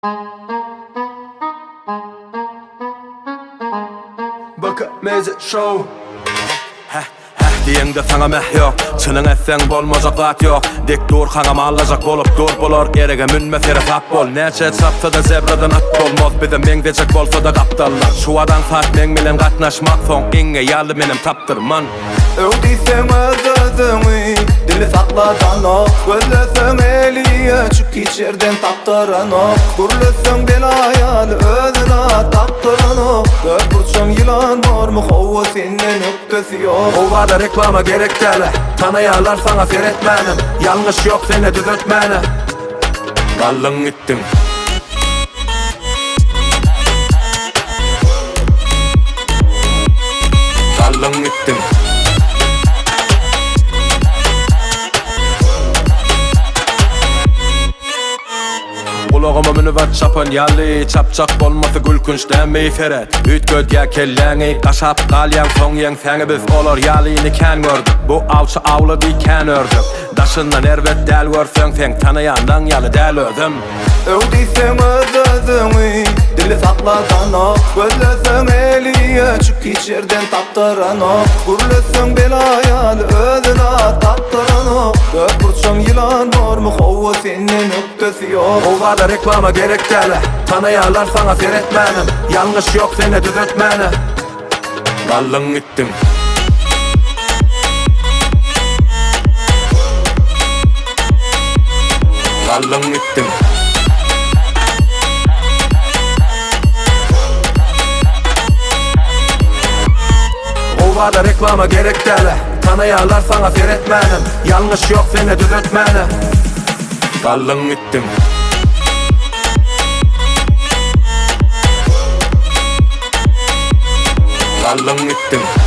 Baka Meze Show. Heh, heh diýeňde saňa meh ýok. Çynyň etseň bolmajak zat ýok. Dik dur kaňa mallajak bolup dur bular erege münme seresap bol. Näçe çapsa-da zebradan at bolmaz bize meňzejek bolsa-da gapdallar. Şu wagt aňsat meň bilen gatnaşmak soň iňňe ýaly menem tapdyrman. Öw diýseň öz-özüňi dili sakladanok Gözleseň eli öçük hiç ýerden tapdyranok Gürletseň bela ýaly özüne at tapdyranok Dört burçam ýylan bormy howwa senden ökdesi ýok. Owada reklama gerek dälä Tanaýarlar saňa seretmänem Ýalňyş ýok sende düzetmäne Galdyň gitdiň. Galdyň gitdiň. Gulagyma münüp at çapan ýaly Çapjak bolmasy gülkünç dämi Seret, üýtgedýä kelläňi Gaşap galýaň soň ýeňsäňi Biz olar ýalyny kän gördük Bu awçy awlady kän ördek Daşyndan erbet däl görseň Seň tanaýanlaň ýaly däl özem. Öw diýseň öz-özüňi dili sakladanok Gözleseň eli öçük hiç ýerden tapdyranok Gürletseň bela ýaly özüne at tapdyranok Dört burçam ýylan bormy howwa senden ökdesi ýok. Owada reklama gerek dälä Tanaýarlar saňa seretmänem Ýalňyş ýok sende düzetmäne Galdyň gitdiň. Galdyň gitdiň. Owada reklama gerek dälä Tanaýarlar saňa seretmänem Ýalňyş ýok sende düzetmäne Galdyň gitdiň. Galdyň gitdiň.